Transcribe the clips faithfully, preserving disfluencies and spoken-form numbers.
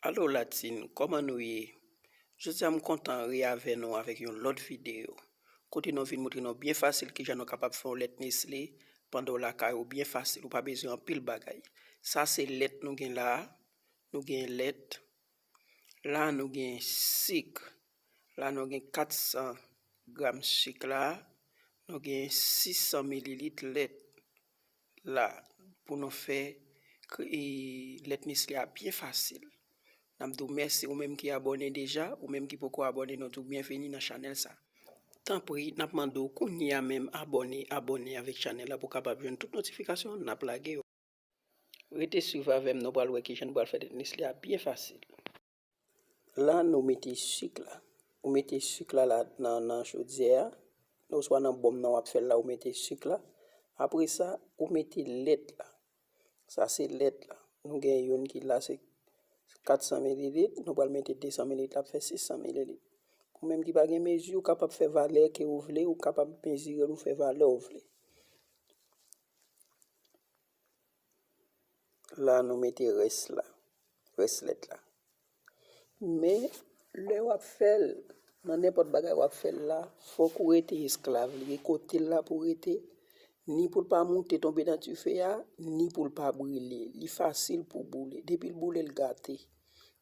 Alo Latin, kòman nou ye? Jodi a m kontan reyavè nou avèk yon lòt videyo, kote nou vin montre nou byen fasil kijan nou kapab fè yon lèt Nestlé pandan w lakay ou byen fasil, ou pa bezwen anpil bagay. Sa se lèt nou gen la a, nou gen lèt, la nou gen sik, la nou gen kat san gram sik la, nou gen sis san mililit lèt la pou nou fè k- e, lèt Nestlé a byen fasil. N ap di w mèsi ou menm ki abòne deja, ou menm ki poko abòne, nou di w byenveni nan chanèl sa. Tanpri, n ap mande w kounye a menm abòne, abòne avèk chanèl la pou w kapab jwenn tout notifikasyon n ap lage yo. Rete swiv avè m, nou pral wè kijan nou pral fè lèt Nestlé a byen fasil. La, nou mete sik la. Ou mete sik la, la nan, nan chodyè a, oswa nan bòm nan w ap fè l la, ou mete sik la. Apre sa, ou mete lèt la. Sa se lèt la. Nou gen youn ki la, se kat san mililit, nou pral mete de san mililit, l ap fè sis san mililit. Ou menm ki pa gen mezi, ou kapab fè valè ke ou vle, ou kapab mezire l, ou fè valè ou vle. La, nou mete rès la, rès lèt la. Men, lè w ap fè l, nan nenpòt bagay w ap fè l la, fòk ou rete esklav li, e kote l la pou rete, ni pou l pa moute tonbe nan dife a, ni pou l pa brile. Li fasil pou boule. Depi l boule, l gate.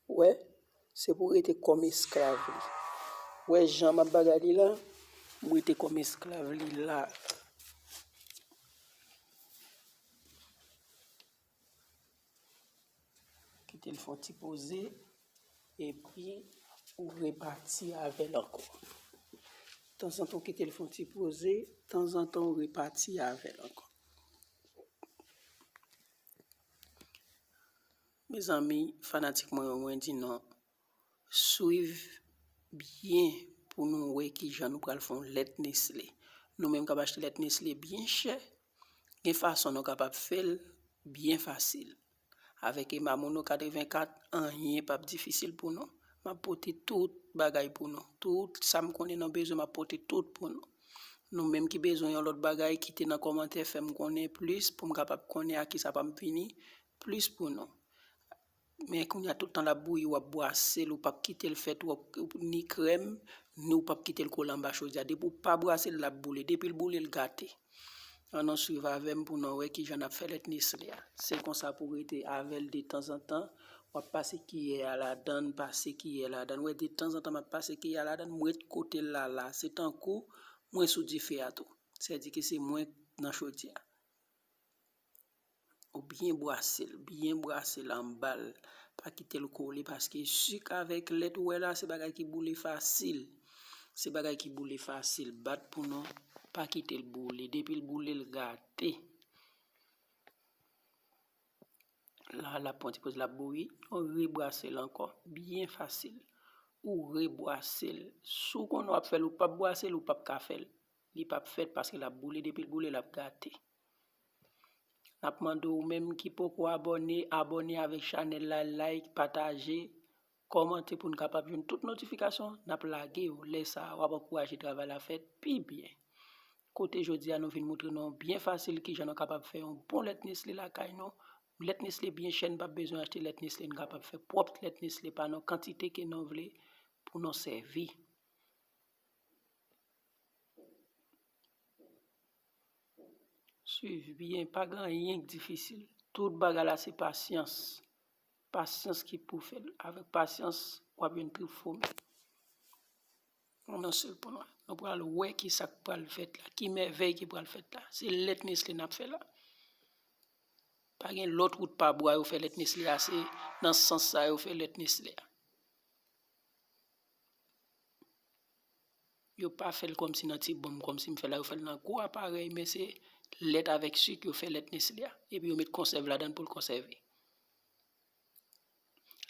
Ou wè, se pou rete kòm esklav li. Ou wè jan m ap bagay li la, m rete kòm esklav li la. Kite l fè yon ti poze, epi ou repati avè l ankò. Tanzantan, ou kite l fè yon ti poze, tanzantan, ou repati avè l ankò. Mezanmi, fanatik mwen yo, mwen di nou, swiv byen pou nou wè kijan nou pral fè yon lèt Nestlé. Nou menm k ap achte lèt Nestlé byen chè, gen fason nou kapab fè l byen fasil. Avèk Ema Mono katrevenkat, anyen p ap difisil pou nou. M ap pote tout bagay pou nou. Tout sa m konnen nou bezwen, m ap pote tout pou nou. Nou menm ki bezwen yon lòt bagay, kite nan kòmantè, fè m konnen plis pou m kapab konnen a kisa p ap vini plis pou nou. Men kounye a, tout tan l ap bouyi, w ap bwase l, ou p ap kite l fè twòp, ni krèm, ni w p ap kite l kole anba chodyè. Depi w pa bwase l, l ap boule. Depi l boule, l gate. Ann nou swiv avè m pou nou wè kijan n ap fè lèt Nestlé a. Se konsa pou w rete avè l detanzantan. W ap pase kiyè a ladan l, pase kiyè a ladan l. Wè, detanzantan, m ap pase kiyè a ladan l, m ret kote l la, la. Se tankou mwen sou dife a tou. Sèdi ke se mwen nan chodyè a. Ou byen bwase l, byen bwase l anba l. Pa kite l kole, paske sik avèk lèt ou wè la, se bagay ki boule fasil. Se bagay ki boule fasil. Bat pou nou, pa kite l boule. Depi l boule, l gate. La, l ap pran ti poz, l ap bouyi. Ou rebwase l ankò. Byen fasil. Ou rebwase l. Si w konnen w ap fè l, ou p ap bwase l, ou p ap ka fè l. Li p ap fèt paske l ap boule. Depi l boule, l ap gate. N ap mande w menm ki poko abòne, abòne avèk chanèl la, like, pataje, kòmante pou n kapab jwenn tout notifikasyon n ap lage yo. Lè sa a, w ap ankouraje travay la fèt pi byen. Kote jodi a nou vin montre nou byen fasil kijan nou kapab fè yon bon lèt Nestlé lakay nou. Lèt Nestlé byen chè, n p ap bezwen achte lèt Nestlé, n kapab fè pwòp lèt Nestlé pa nou, kantite ke nou vle pou nou sèvi. Swiv byen, pa gen anyen k difisil. Tout bagay la se pasyans. Pasyans ki pou fè l. Avèk pasyans, w ap jwenn trip fomi. Ann nou swiv pou nou wè. Nou pral wè ki sa k pral fèt la, ki mèvèy ki pral fèt la. Se lèt Nestlé n ap fè la. Pa gen lòt wout pa bwa yo fè lèt Nestlé a, se nan sans sa yo fè lèt Nestlé a. Yo pa fè l kòmsi nan ti bonm, kòmsi m fè la, yo fè l nan gwo aparèy, men se lèt avèk sik yo fè lèt Nestlé a. Epi yo met konsèv ladan l pou l konsève.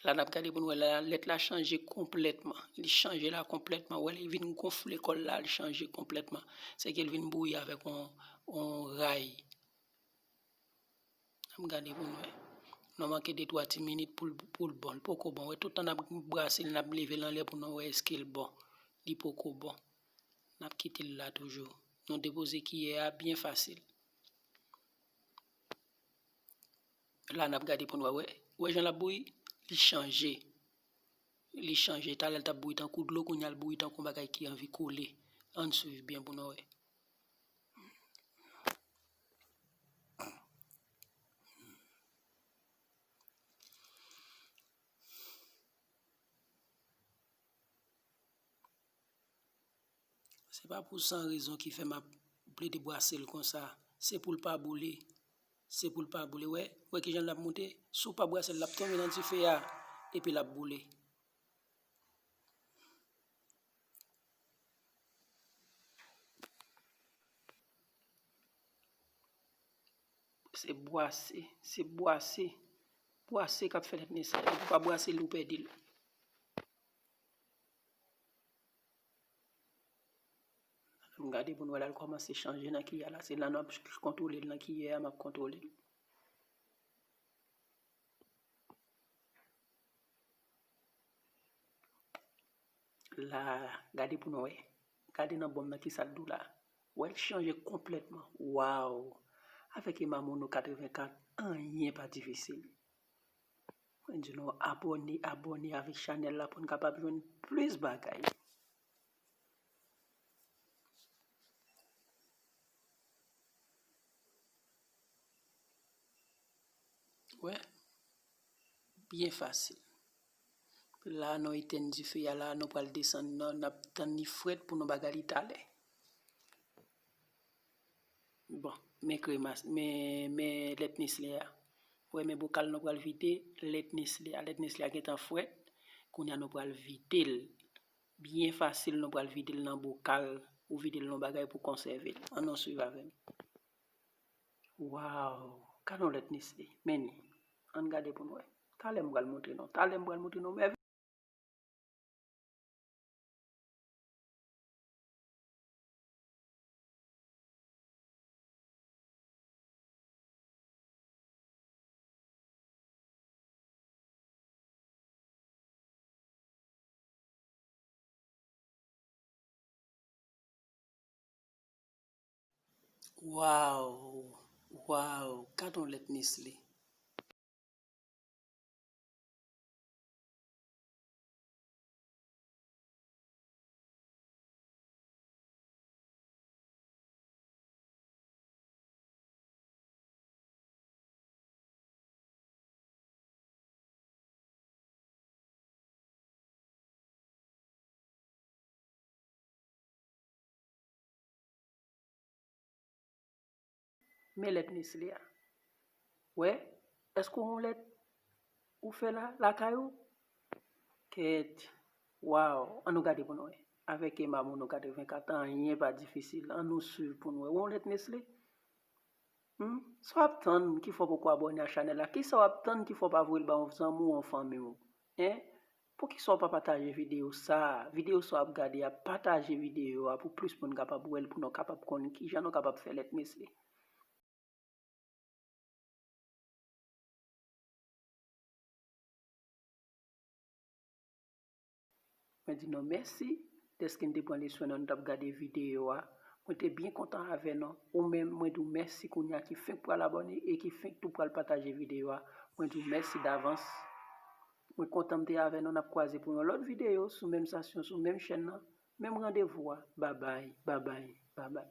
La n ap gade pou n wè la, lèt la chanje konplètman. Li chanje la konplètman. Wè, li vin gonfle kò l la, li chanje konplètman. Se ke l vin bouyi avèk on, on ray. N ap gade pou n wè. Nou manke de twa ti minit pou l, pou l bon. Li poko bon. Wè, tout tan n ap brase l, n ap leve l anlè pou nou wè èske l bon. Li poko bon. N ap kite l la toujou. Nou depoze kiyè a byen fasil. La n ap gade pou n wè. Wè, wè jan l ap bouyi? Li chanje. Li chanje. Talè l t ap bouyi tankou dlo, kounye a l bouyi tankou yon bagay ki anvi koule. Ann swiv byen pou nou wè. Se pa pou san rezon ki fè m ap plede bwase l konsa. Se pou l pa boule. Se pou l pa boule. Wè, wè kijan l ap moute. Si w pa bwase l, l ap tonbe nan dife a, epi l ap boule. Se bwase, se bwase. Bwase k ap fè lèt nesesè. Depi w pa bwase l, ou pèdi l. Ann gade pou n wè la l kòmanse chanje nan kiyè la. Se la n ap kontwole l nan kiyè a, m ap kontwole l. La, gade pou nou wè. Gade nan bòm nan kisa l dou la. Wè l chanje konplètman. Waw! Avèk Ema Mono katrevenkat, anyen pa difisil. Mwen di nou abòne, abòne avèk chanèl la pou n kapab jwenn plis bagay. Wè, byen fasil. La, nou etenn dife a la, nou pral desann, nou, n ap tann li frèt pou nou bagay li talè. Bon, men kremas, men, men lèt Nesle a. Wè, men bokal nou pral vide lèt Nesle a. Lèt Nesle a gentan frèt. Kounye a nou pral vide l. Byen fasil, nou pral vide l nan bokal. Ou vide l nan bagay pou konsève l. Ann nou swiv avè m. Waw! Gade yon lèt Nesle. Men ni. Ann gade pou n wè. Talè m pral montre nou. Talè m pral montre nou. Mèvèy. Waw, waw, gad yon lèt Nesle. Men lèt Nesle a. Wè, èske w wè yon lèt ou fè la, lakay ou? Kèt. Waw, ann nou gade pou nou wè. Avèk Ema Mono katrevenkat, anyen pa difisil. Ann nou swiv pou nou wè. Wè yon lèt Nesle? Hmm? Sa w ap tann ki fè w poko abòne a chanèl la? Kisa w ap tann ki fè w pa voye l ba yon zanmi w, yon fanmi w? Hein? Poukisa w pa pataje videyo sa a? Videyo sa w ap gade a, pataje videyo a pou plis moun kapab wè l, pou nou kapab konn kijan nou kapab fè lèt Nesle. Mwen di nou mèsi dèske n te pran leswen nou, nou t ap gade videyo a. Mwen te byen kontan avè nou. Ou menm, mwen di w mèsi kounye a ki fenk pral abòne e ki fenk tou pral pataje videyo a. Mwen di w mèsi davans. Mwen kontan m te avè nou. N ap kwaze pou yon lòt videyo sou menm stasyon, sou menm chèn nan, menm randevou a. Babay, babay, babay.